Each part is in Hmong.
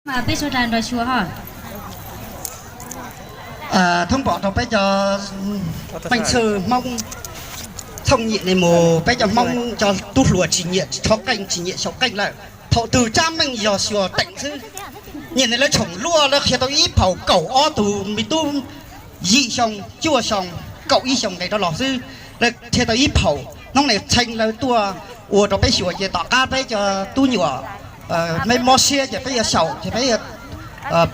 Mas peb sawv daws nrog xyuas ho. Thoob pom rau peb cov peej xwm Hmoob txhooj nyem ne mus, peb cov Hmoob cov tub hluas tsis nyiam rho qeej, tsis nyiam xyaum qeej lawm. Thaum twg tsab meej yog xyuas teem xwb. Nyem ne lawv tshoom luaj lawv qhia tau ib phaum kaum ob tug me tub yim xyoo, cuaj xyoo, kaum ib xyoo nqes rov los xwb. Lawv qhia tau ib phaum, hnub ne txheeb lawv tuaj ua rau peb xyuas ces tom qab peb cov tub nyuam me mob siab ces peb yuav xyaum ces peb yuav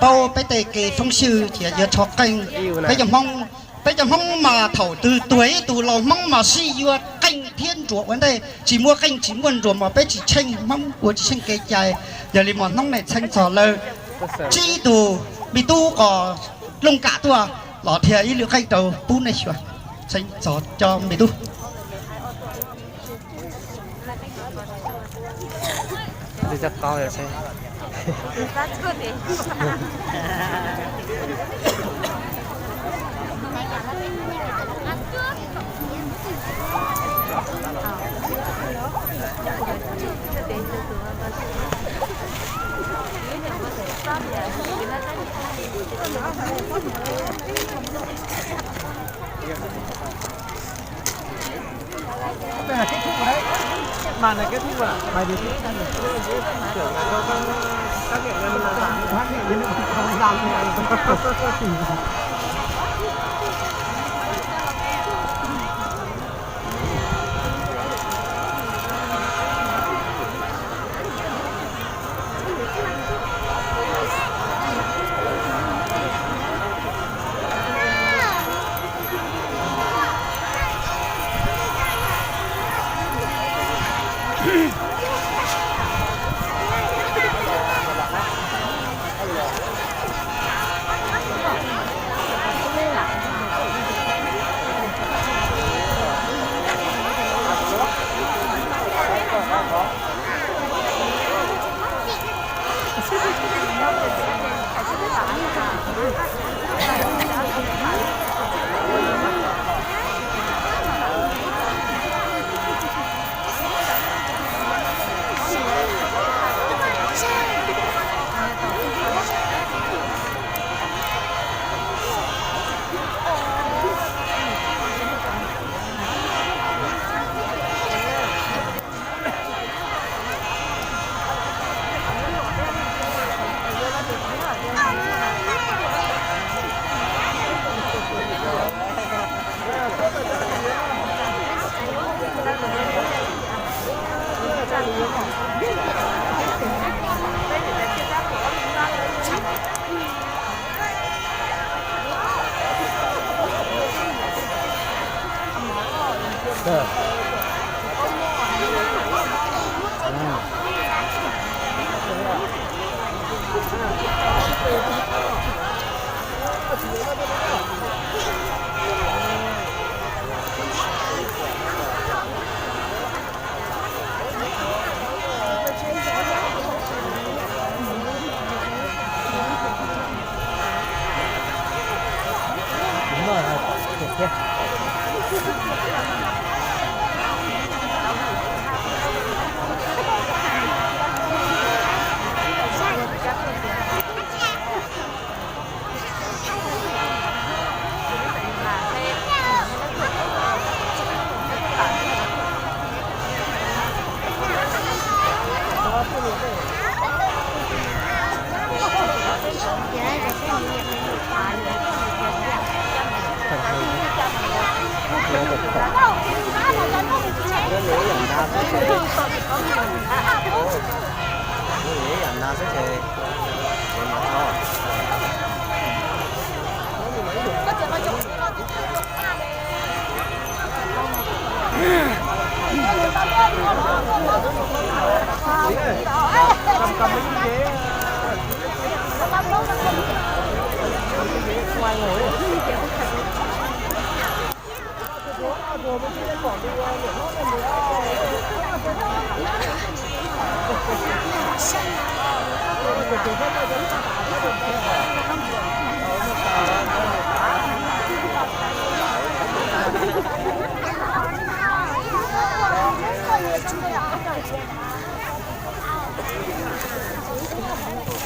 paub peb tej kev foob swj ces yuav rho qeej. Peb cov Hmoob, peb cov Hmoob mas thaum twg tuag ib tug los Hmoob mas sib yuav qeej thiab nruas ua ntej, tsis muaj qeej tsis muaj nruas mas peb tsis tsheej Hmoob ua tsis tsheej kev cai. Yog li mas hnub ne txheeb txog lawv tsib tug me tub qos looj kam tuaj los dhia ib lwm qeej rau pub nej xyuas. Txheeb txog cov me tub. Mày này kết thúc rồi. Mày thì kết thúc rồi. Tưởng là do các, các nghệ nhân làm.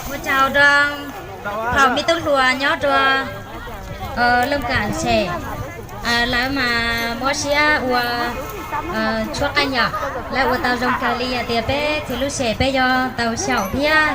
Ua Tsaug rau thaum me tub hluas nyob rau Looj Kam Tshem, lawv mas mob siab ua tshuab qeej yom. Lawv ua tau zoo kawg li, yog tias peb txiv lub sem peb yuav tau xyaum thiab